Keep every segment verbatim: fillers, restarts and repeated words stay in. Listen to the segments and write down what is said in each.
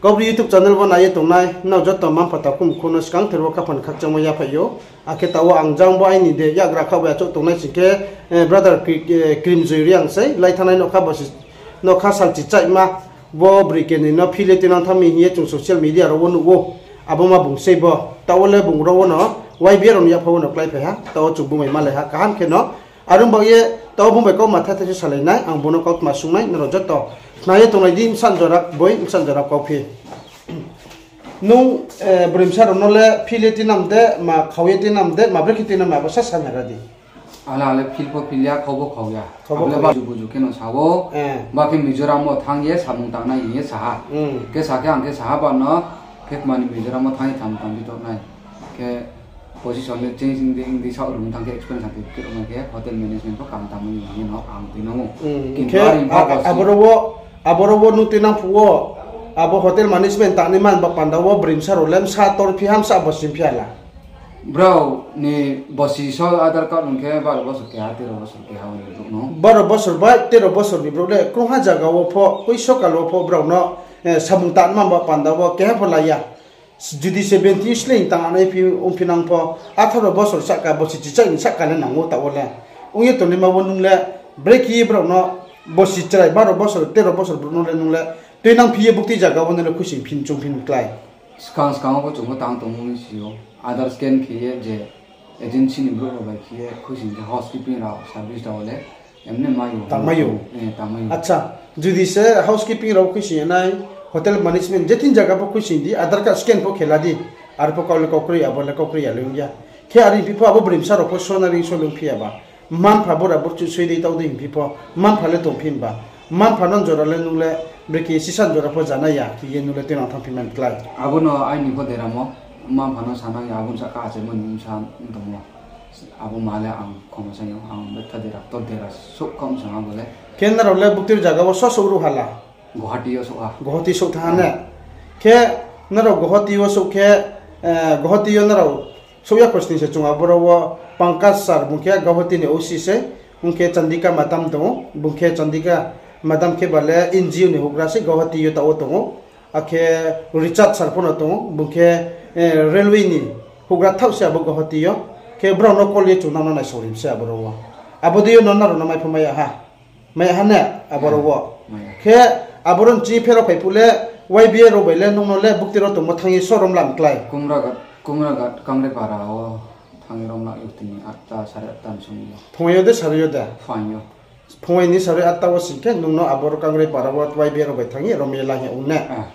Kaubru YouTube channel wo nai ye tongnai nrao joto mma-mpha takhu mkhu no skangther wo khaphang khakchangmo yaphaih ou. Akhe taoh wo ang jang bo aini de yakgra khaoh bai achouh tongnai sing khe, eh, brother Kri-, eh, Krimjoi Reang sei, lai thanngnai nokha bosi, nokha salchi chaihma, bo broi kenoi no phil ye tuinang thanng mi hing ye chung social media rao wo nuh ou. Abo ma bung sei bo. Taoh wo le bung rao wo no Y B A rao ni yapha wo no kláiphai ha. Taoh wo chung bung bai malai ha kaham khe no. Are ong baoh ye taoh wo bung bai kautma thai thai se salai nai, ang bung no kautma sung nai, nrao joto khna ye tonglai di, bsa jora boi, bsa jora kauphi. Nung, eh, broi bsa rao no le phil ye tuinang de, ma khau ye tuinang de, ma brekhe tuinang, abo sa sa nai ra di. Ang le phil pho phil ya, khau pho khau ya. Khau pho khau ya. Buju buju khe no sa ou. Eh. Ba khe Mizoram wo thanng ye samung tangnai hing ye sa ha. Hmm. Khe sa khe ang khe sa ha ba no, khe tma ni Mizoram wo thanng ye samung tang di tongnai. Khe position le change ong di, ong di, saoh rung thanng khe experience ang khe khe rung khe hotel management pho kam tangmai hing ye no ang tuinang ou. Hmm, kintu khe are a-, a-, bosi aboro wo, aboro wo nung tuinang phuh wo, abo hotel management tangnai man ba panda wo broi bsa rao le bsa tor phi ha, bsa bosi phi ha la? Brao ni bosi so Aadhaar card ong khe baro bosor keha, tero bosor keha ong no. Baro bosor bai tero bosor ni brouh le krungha zaga wo pho, koi sokal wo pho brao no, eh, samung tangma ba panda wo keha pho la ya. Judi seventeen sleing tang nai phi, ongphi nang pho, atharo bosor sahka, bosi chichai ni sahka le nang ou taoh wo le. Ong ye tongnaima wo nung le, brekhe ye brao no, bosi chrai baro bosor, tero bosor brouh no le nung le, tuinang phi ye bukti zaga wo no le khuising phin chung phin klái. Skang skang wo pho chung pho tang tongmo ni si ou. Aadhaar scan khe ye je agency ni brouh rao bai khe ye khuising khe housekeeping rao service rao le emne mai ou. Tangmai ou. Eh, tangmai ou. Acha, judi se housekeeping rao khuising ye nai, hotel management, je thing zaga pho khuising di, Aadhaar card scan pho khe la di, arpho kau le kau kroi, abo le kau kroi ya le ong ya. Khe are hingphi pho abo broi bsa rao pho so nai ring so le ongphi ya ba. Mma-mpha bora burchuh soi dei taoh dei hingphi pho, mma-mpha le tongphi himba. Mma-mpha no jora le nung le, brekhe sisa jora pho janai ya, khe ye nung le tuinang thanngphi man klái. Abo no aini pho deramo, mma-mpha no sanang ya, abo ni sahka achaimo ni bsa ong tongmo. Abo ma le ang khoma sai ou, ang betha dera, tor dera souh kha ong sa abo le. Khe nrao le buktir zaga wo so souh ruh ha la? Guwahati yo souh ha. Guwahati souh thanng ha ne? Khe nrao Guwahati yo souh khe, eh, Guwahati yo nrao souh ya khosning se chung aboro wo Pankaj sir bung khe Guwahati ni O C sei, bung khe Chandika madam tong ou, bung khe Chandika madam khe ba le N G O ni houhgra sei Guwahati yo taoh wo tong ou. Akhe Richard sir pho no tong ou, bung khe, eh, railway ni houhgra thaoh se abo Guwahati yo. Khe brao no call ye chung nang no naisao ri se aboro wo. Abo dei yo no nrao no mai pho mai ya ha. Mai ya ha ne, aboro wo. Mai ya. Khe aboro ni chini pherao phai phuh le, Y B A rao bai le nung no le buktir wo tongmo thanng ye so rom lam klái. Kumraghat, Kumraghat Kangrepara wo thanng ye rom la ou tini atta, sare atta ni somoi yo. Phungai yo de, sare yo de? Phungai yo. Phungai ni sare atta wo sing khe nung no aboro Kangrepara wo Y B A rao bai thanng ye rom ye la hing ong ne? Ah.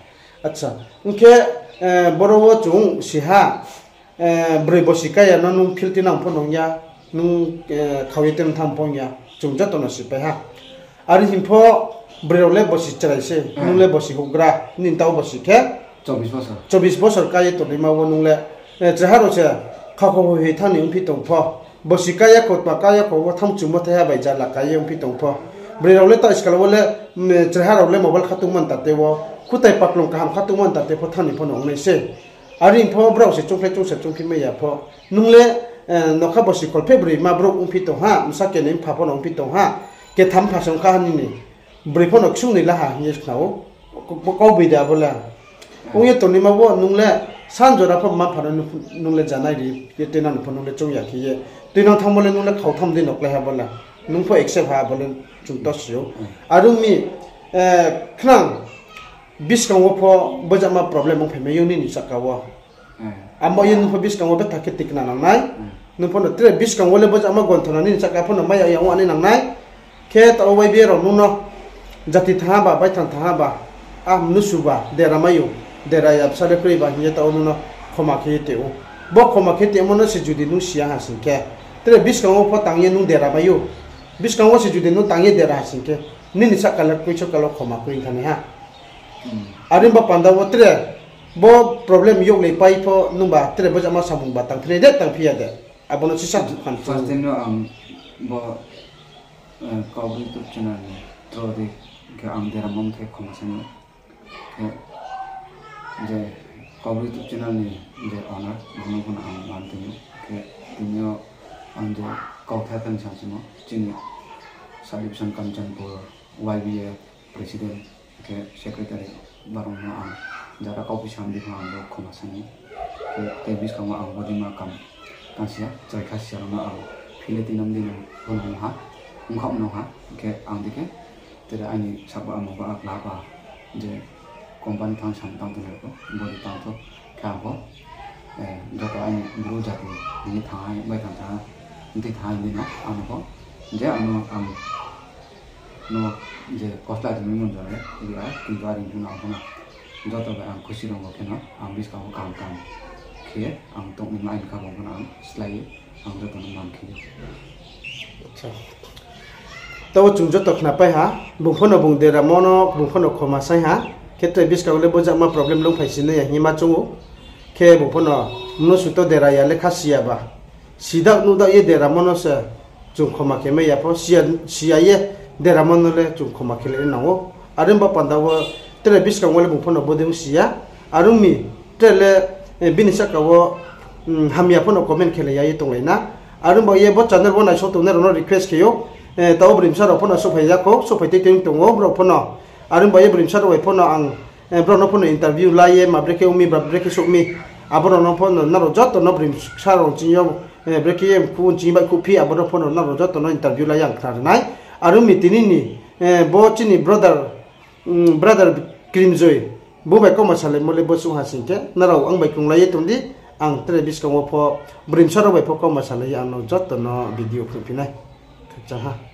Acha, ong khe, eh, boro wo chung si ha, eh, broi bosi kaya no nung phil tuinang pho nung ya, nung, eh, khau ye tuinang thanng pho ya, chung joto no sipai ha. Are hing pho broi rao le bosi chrai se, nung le bosi houhgra, nini taoh bosi khe chobis bosor. Chobis bosor kái ye tongnaima wo nung le, eh, chrai ha rao se, khakho hoihoi thanng ni ongphi tong pho, bosi kái ya kho, tma kái ya kho, wo thanng chungmo thaiha bai jala kái ye ongphi tong pho. Broi rao le taoh skal wo le, mm, chrai ha rao le mobile khatungmo ntate wo, khutai paklung kaham khatungmo ntate pho thanng ni pho no ong nai se. Are hing pho brao se choungkhlai choung se choungphi mai ya pho. Nung le, eh, nokha bosi kholpheh broima brouh ongphi tong ha, bsa kenoi mpha pho no ongphi tong ha, ketham mpha se ong kha ha nini. Broi pho no ksung noi la ha hing ye khna ou. Ko-, ko-, kau boi de abo le. Ong ye tongnaima wo nung le, san jora pho mma mpha no nung, nung le janai ri ye tuinang no pho nung le choung ya khe ye. Tuinang thanngmo le nung le khau tham dei no klái ha bo le. Nung pho accept ha abo le chung to si ou. Are ong mi, eh, khnang, buskang wo pho bojama problem ongphai mai ou nini sahka wo. Abo ye nung pho buskang wo betha khe tikna nang nai. Nung pho no tre buskang wo le bojama gonthona nini sahka pho no mai ya ya ong ani nang nai. Khe taoh Y B A rao nung no jati thanng ha ba, baithang thanng ha ba, ah, mnusu ba, dera mai ou, dera ya bsa le kroi ba hing ye taoh nung no khoma khe ye tong ou. Bo khoma khe tongmo no se judi nung si ya ha sing khe, tre buskang wo pho tang ye nung dera mai ou. Buskang wo se judi nung tang ye dera ha sing khe, nini sahka le koiso kalo khoma kroi thanng nai ha. Are ba panda wo tre bo problem yag le pai pho nung ba tre bojama samung ba tangphi nai de, tangphi ya de. Abo no sisa phan. First time no ang bo, eh, Kaubru YouTube channel ni through di khe ang dera mom khe khoma sai no. Khe je Kaubru YouTube channel ni je owner, bono pho no ang man tong ou. Khe tini yo ang je kauthai tang sa simo, chini subdivision Kanchanpur Y B A president, khe secretary, barong no ang Jara kau phi sam di pho ang bo khoma sani. Tei buskang wo ang bodei ma kam tang si ya, chrai kha si ya rao no ang phil ye tinam di no pho no ha, ongkha no ha, hing khe ang di khe, tere aini sabo amo ba akla ba je company thanng sam tang tongnai rao pho, bodei tang tho, khe ang pho, joto aini bru jati ni thanng hai, bai thanng thanng, tei thanng hai di no, ang pho, je ang no ang no je kosla tongmai mon jora le, ri a, kintu are ong pho no ang pho no joto bai ang khusi rung wo khe no, ang buskang wo kaham kaham khe ye ang tongnaima aini kha bung pho no ang slái ye, ang joto no man khe ye. Taoh chung joto khnapai ha, bung pho no bung deramo no, bung pho no khoma sai ha, khe tre buskang le bo jakma problem lungphai si nai ya hingma choung ou, khe bung pho no mnusu to dera ya le kha si ya ba. Sidak nuhdak ye deramo no se chung khoma khe mai ya pho, si ya, si ya ye deramo no le chung khoma khe le nang ou. Are ong ba panda wo tre buskang wo le bung pho no bodei ong si ya. Are ong mi tre le, bini sahka wo hamya pho no comment khe le ya ye tonglai na. Are ong ba ye bo channel wo naisao tongnai rao no request khe ou. Taoh broimsa rao pho no souhphai ya khou, souhphai tei tei tong ou brao pho no. Are ong ba ye broimsa rao bai pho no ang brao no pho no interview la ye ma brekhe ong mi, brekhe souh mi. Abo rao no pho no nrao joto no broimsa rao ching yo, brekhe ye mkhu ching baihkhouh phi, abo rao pho no nrao joto no interview la ye ang khna ri nai. Are ong mi tini ni, bo chini brother, brother Krimjoi, bo bai kauma salaimo le bo suh ha sing khe, nrao ang bai krunglai ye tong di, ang tre buskang wo pho, broimsa rao bai pho kauma salai ye ang no joto no video phnuhphi nai. Khakchang ha.